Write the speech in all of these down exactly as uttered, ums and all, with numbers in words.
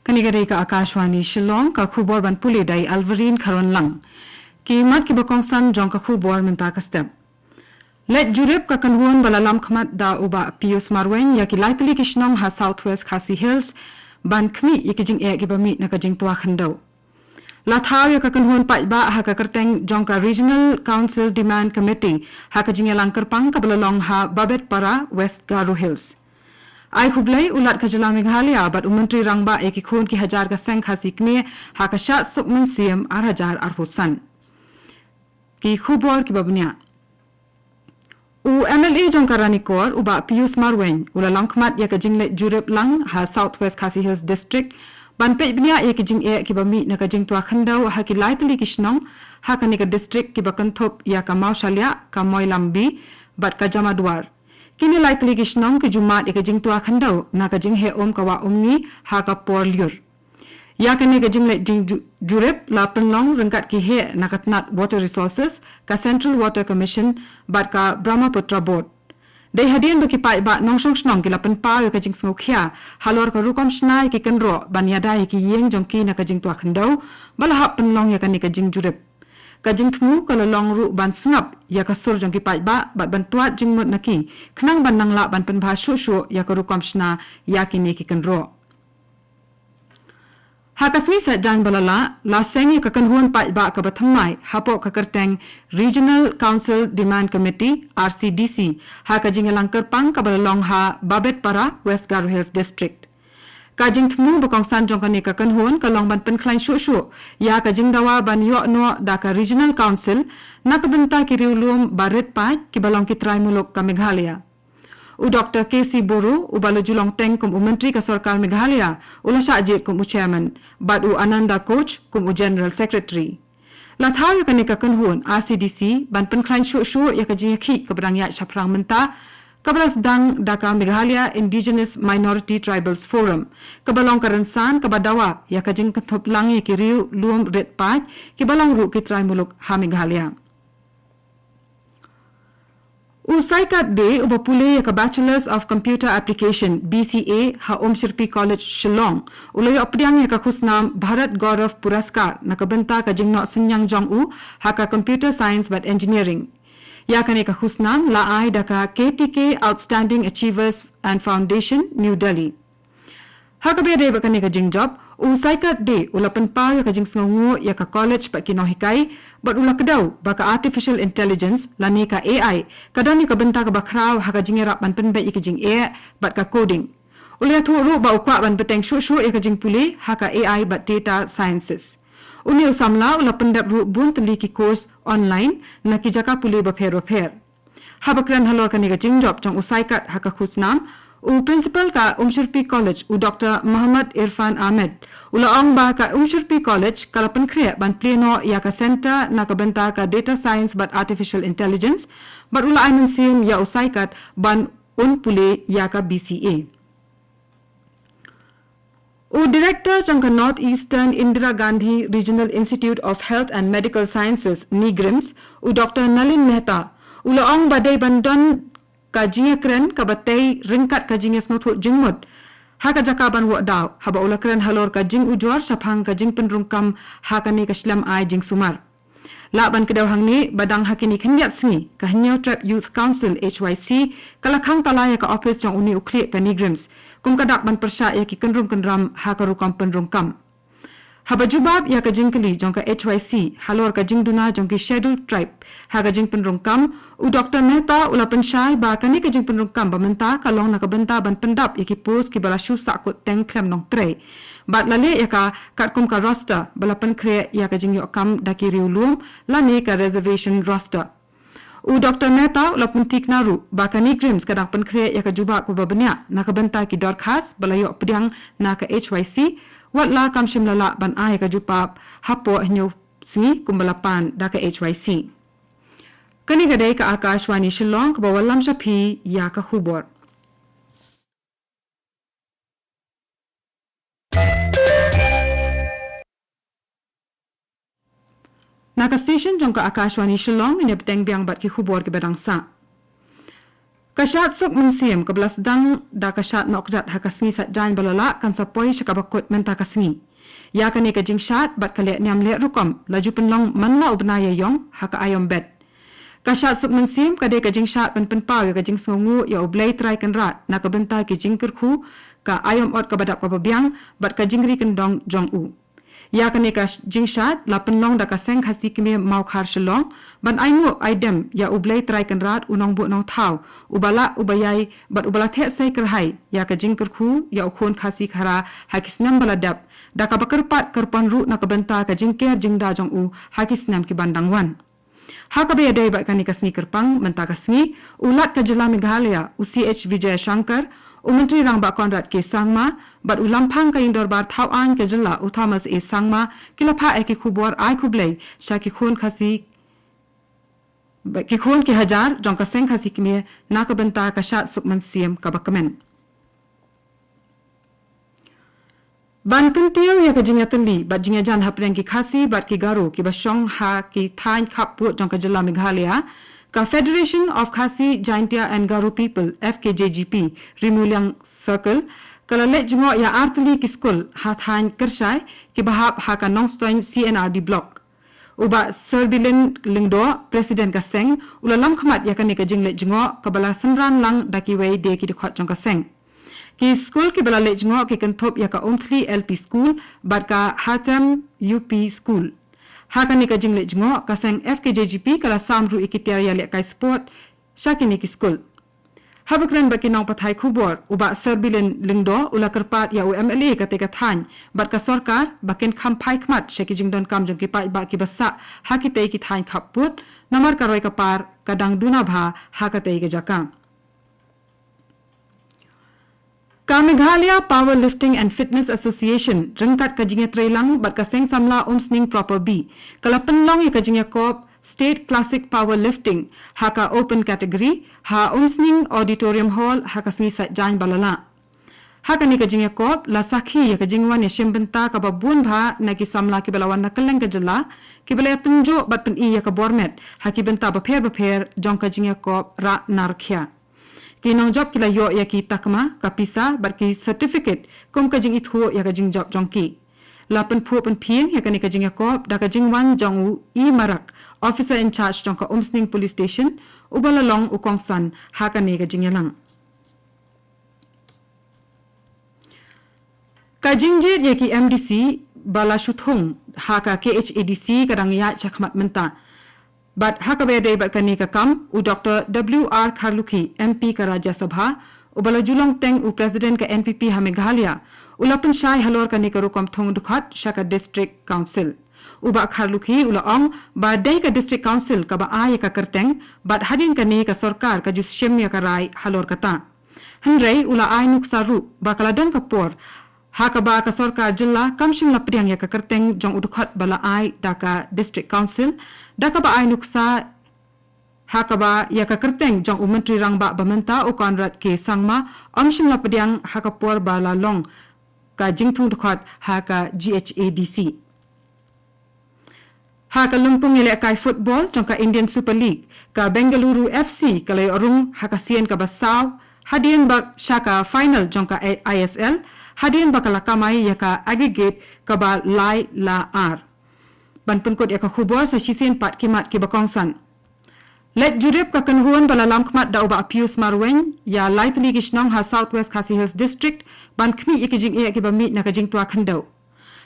Kane ka dei ka Akashvani Shillong, ka khubor ban pule da i Alvarine Kharwanlang. Ki mat kiba kongsan jong ka khubor mynta ka step. Leit jurip ka kynhun ba la lam khmat da u Bah Pius Marwein ïa ki lai tylli ki shnong ha South West Khasi Hills ban khmih ïa ki jingeh kiba mih na ka jingtwa khyndew. La thaw ïa ka kynhun paidbah ha ka kyrteng jong ka Regional Council Demand Committee ha ka jingïalang kyrpang kaba la long ha Babetpara, West Garo Hills. Ai khublei u Lat ka jylla Meghalaya bad u Myntri Rangbah ïa ki khun ki hajar ka seng Khasi Kmie ha ka Shad Suk Mynsiem ar hajar arphew san. Ki khubor kiba bniah. U M L A jong ka Ranikor, u Bah Pius Marwein, u la lam khmat ïa ka jingleit jurip lang ha South West Khasi Hills District ban peit bniah ïa ki jingeh kiba mih na ka jingtwa khyndew ha ki lai tylli ki shnong ha kane ka district kiba kynthup ïa ka Mawshaliah, ka Moilambi bad ka Jamaduar. Kine lai tylli ki shnong ki ju mad ïa ka jingtwa khyndew na ka jingheh um ka wah Umngi ha ka por lyiur. Ïa kane ka jingleit jing ju-, jurip la pynlong ryngkat ki heh na ka tnat Water Resources, ka Central Water Commission bad ka Brahmaputra Board. Dei hadien ba ki paidbah nongshong shnong ki la pynpaw ïa ka jingsngewkhia halor ka rukom shna ïa ki kynroh ban ïada ïa ki ïing jong ki na ka jingtwa khyndew ba la hap pynlong ïa kane ka jingjurip. Ka jingthmu ka la long ruh ban sngap ïa ka sur jong ki paidbah bad ban twad jingmut na ki khnang ban nang lah ban pynbha shuh shuh ïa ka rukom shna ïa kine ki kynroh. Ha ka sngi Saitjaiñ ba la lah, la seng ïa ka kynhun paidbah kaba thymmai hapoh ka kyrteng Regional Council Demand Committee, R C D C, ha ka jingïalang kyrpang kaba la long ha Babetpara, West Garo Hills District. Ka jingthmu ba kongsan jong kane ka kynhun ka long ban pynkhlaiñ shuh shuh ïa ka jingdawa ban ïoh noh da ka Regional Council na ka bynta ki riewlum ba rit paid kiba long ki trai muluk ka Meghalaya. U Doktor K C Boro, uba la ju long teng kum u Myntri ka Sorkar Meghalaya, u la shah jied kum u Chairman, bad u Ananda Koch kum u General Secretary. La thaw ïa kane ka kynhun R C D C ban pynkhlaiñ shuh shuh ïa ka jingïakhih kaba dang ïaid shaphrang mynta, kaba la sdang da ka Meghalaya Indigenous Minority Tribals Forum, kaba long ka rynsan kaba dawa ïa ka jingkynthup lang ïa ki riewlum rit paid kiba long ruh ki trai muluk ha Meghalaya. U Saikat Dey, uba pule ïa ka Bachelors of Computer Application, B C A, ha Umshyrpi College, Shillong, u la ïoh pdiang ïa ka khusnam Bharat Gaurav Puraskar na ka bynta ka jingnoh synñiang jong u ha ka Computer Science bad Engineering. Ïa kane ka khusnam la ai da ka K T K Outstanding Achievers and Foundation, New Delhi. Ha kaba ïadei bad kane ka jingjop, u Saikat Dey u la pynpaw ïa ka jingsngewnguh ïa ka college bad ki nonghikai, bad u la kdew ba ka artificial intelligence, lane ka A I, ka don ïa ka bynta kaba khraw ha ka jingïarap ban pynbeit ïa ka jingeh bad ka coding. U la ïathuh ruh ba u kwah ban bteng shuh shuh ïa ka jingpule ha ka A I bad data sciences. Une u samla u la pyndep ruh bun tylli ki course online na ki jaka pule bapher bapher. Haba kren halor kane ka jingjop jong u Saikat ha ka khusnam, u Principal ka Umshyrpi College, u Doktor Mohammad Irfan Ahmed, u la ong ba ka Umshyrpi College ka la pynkhreh ban plie noh ïa ka Centre na ka bynta ka Data Science bad Artificial Intelligence, bad u la ai mynsiem ïa u Saikat ban un pule ïa ka B C A. U Director jong ka North Eastern Indira Gandhi Regional Institute of Health and Medical Sciences, NEIGRIHMS, u Doktor Nalin Mehta, u la ong ba dei ban don ka jingïakren kaba tei ryngkat ka jingïasngewthuh jingmut ha ka jaka ban wad daw, haba u la kren halor ka jingujor shaphang ka jingpynrung kam ha kane ka shlem ai jingsumar. Lah ban kdew hangne ba dang ha kine khyndiat sngi, ka Hynñiewtrep Youth Council, H Y C, ka la khang tala ïa ka ophis jong une u khlieh ka NEIGRIHMS, kum ka dak ban pyrshah ïa ki kynrum kynram ha ka rukom pynrung kam. Haba jubab ïa ka jingkylli jong ka H Y C halor ka jingduna jong ki Scheduled Tribe ha ka jingpynrung kam, u Doktor Mehta u la pynshai ba kane ka jingpynrung kam ba mynta ka long na ka bynta ban pyndap ïa ki post kiba la shu sahkut teng khlem nongtrei. Bad la leh ïa ka katkum ka roster ba la pynkhreh ïa ka jingïoh kam da ki riewlum lane ka reservation roster. U Doktor Mehta u la pynthikna ruh ba ka NEIGRIHMS ka dang pynkhreh ïa ka jubab kaba bniah na ka bynta ki dorkhas ba la ïoh pdiang na ka H Y C, wat la kam shym la lah ban ai ïa ka jubab hapoh hynñiew sngi kumba la pan da ka H Y C. Kane ka dei ka Akashvani Shillong kaba wallam sha phi ïa ka khubor. Na ka station jong ka Akashvani Shillong, ngin ïa bteng biang bad ki khubor kiba dang sah. Ka shad suk mynsiem kaba la sdang da ka shad nongkjat ha ka sngi Saitjaiñ ba la lah kan sa poi sha kaba kut mynta ka sngi. Ïa kane ka jingshad bad ka leh niam leh rukom la ju pynlong man la u bnai ïa ïong ha ka aïom bet. Ka shad suk mynsiem ka dei ka jingshad ban pynpaw ïa ka jingsngewnguh ïa U Blei Trai Kynrad na ka bynta ki jingkyrkhu, ka aïom ot kaba dap kaba biang bad ka jingri kyndong jong u. Ïa kane ka jingshad la pynlong da ka Seng Khasi Kmie Mawkhar Shillong ban ainguh aidem ïa U Blei Trai Kynrad, U Nongbuh Nongthaw uba lah uba ïai bad uba la theh sei kyrhai ïa ka jingkyrkhu ïa u khun Khasi Khara ha ki snem ba la dep, da kaba kyrpad kyrpon ruh na ka bynta ka jingker jingda jong u ha ki snem ki ban dang wan. Ha kaba ïadei bad kane ka sngi kyrpang mynta ka sngi, u Lat ka Jylla Meghalaya, u C H Vijayashankar, u Myntri Rangbah Conrad K Sangma bad u Lamphang ka Ïing Dorbar Thaw Aiñ ka Jylla, u Thomas A Sangma, ki la phah ïa ki khubor ai khublei sha ki khun Khasi, ki khun ki hajar jong ka Seng Khasi Kmie na ka bynta ka shad suk mynsiem kaba kmen. Ban kyntiew ïa ka jingïatylli bad jingïajan hapdeng ki Khasi bad ki Garo kiba shong ha ki thaiñ khappud jong ka Jylla Meghalaya, ka Federation of Khasi Jaintia and Garo People, F K J G P, Rimuliang Circle, ka la leit jngoh ïa ar tylli ki skul ha thaiñ Kyrshai kiba hap ha ka Nongstoiñ C and R D Block. U Bah Serbilin Lyngdoh, President ka Seng, u la lamkhmat ïa kane ka jingleit jngoh kaba la synran lang da kiwei de ki dkhot jong ka Seng. Ki skul kiba la leit jngoh ki kynthup ïa ka Umthli L P School bad ka Hatem U P School. Ha kane ka jingleit jngoh ka Seng F K J G P ka la sam ruh ïa ki tiar ïalehkai sport sha kine ki skul. Haba kren bad ki nongpathai khubor, u Bah Serbilin Lyngdoh u la kyrpad ïa u M L A katei ka thaiñ bad ka sorkar ba kin kham phai khmat sha ki jingdonkam jong ki paidbah kiba sah ha kitei ki thaiñ khappud, namar ka roi ka par ka dang duna bha ha katei ka jaka. Ka Meghalaya Power Lifting and Fitness Association, ryngkat ka jingïatreilang bad ka Seng Samla Umsning Proper B, ka la pynlong ïa ka jingïakop State Classic Power Lifting ha ka Open Category ha Umsning Auditorium Hall ha ka sngi Saitjaiñ ba la lah. Ha kane ka jingïakop la sakhi ïa ka jingwan ïashim bynta kaba bun bha na ki samla kiba la wan na kylleng ka jylla, kiba la ïatynjuh bad pyni ïa ka bor met ha ki bynta bapher bapher jong ka jingïakop rah nar khia. Ki nongjop ki la ïoh ïa ki takma, ka pisa bad ki certificate kum ka jingithuh ïa ka jingjop jong ki. La pynphuh pynphieng ïa kane ka jingïakop da ka jingwan jong u E Marak, Officer in Charge jong ka Umsning Police Station, uba la long u kongsan ha kane ka jingïalang. Ka jingjied ïa ki M D C ba la shu thung ha ka K H A D C ka dang ïaid shakhmat mynta. Bad ha kaba ïadei bad kane ka kam, u Doctor W R Kharlukhi, M P ka Rajya Sabha, uba la ju long teng u President ka N P P ha Meghalaya, u la pynshai halor kane ka rukom thung dkhot sha ka District Council. U Bah Kharlukhi u la ong ba dei ka District Council kaba ai ïa ka kyrteng, bad hadien kane ka sorkar ka ju shim ïa ka rai halor kata. Hynrei u la ai nuksa ruh ba ka la don ka por ha kaba ka sorkar jylla kam shym la pdiang ïa ka kyrteng jong u dkhot ba la ai da ka District Council, da kaba ai nuksa ha kaba ïa ka kyrteng jong u Myntri Rangbah ba mynta, u Conrad K Sangma, ym shym la pdiang ha ka por ba la long ka jingthung dkhot ha ka G H A D C. Ha ka lympung ïalehkai football jong ka Indian Super League, ka Bengaluru F C ka la ïoh rung ha ka sien kaba saw hadien ba sha ka final jong ka I S L, hadien ba ka la kamai ïa ka aggregate kaba lai la ar. Ban pynkut ïa ka khubor sa shisien pat ki mat kiba kongsan. Leit jurip ka kynhun ba la lamkhmat da u Bah Pius Marwein ïa lai tylli ki shnong ha South West Khasi Hills District ban khmih ïa ki jingeh kiba mih na ka jingtwa khyndew.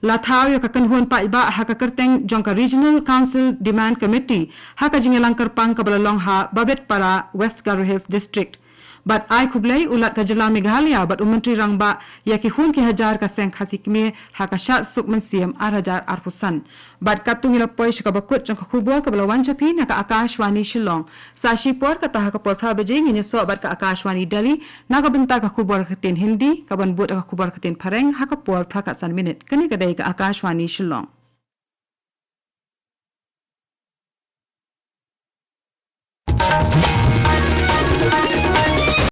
La thaw ïa ka kynhun paidbah ha ka kyrteng jong ka Regional Council Demand Committee ha ka jingïalang kyrpang kaba la long ha Babetpara, West Garo Hills District. Bad ai khublei u Lat ka jylla Meghalaya bad u Myntri Rangbah ïa ki hun ki hajar ka Seng Khasi Kmie ha ka shad suk mynsiem ar hajar arphew san. Bad katto ngi la poi sha kaba kut jong ka khubor kaba la wan sha phi na ka Akashvani Shillong. Sa shipor kata ha ka por phra baje ngin ïasoh bad ka Akashvani Delhi na ka bynta ka khubor ka ktien Hindi, kaban bud ka khubor ka ktien Phareng ha ka por phra khatsan minit. Kane ka dei ka Akashvani Shillong.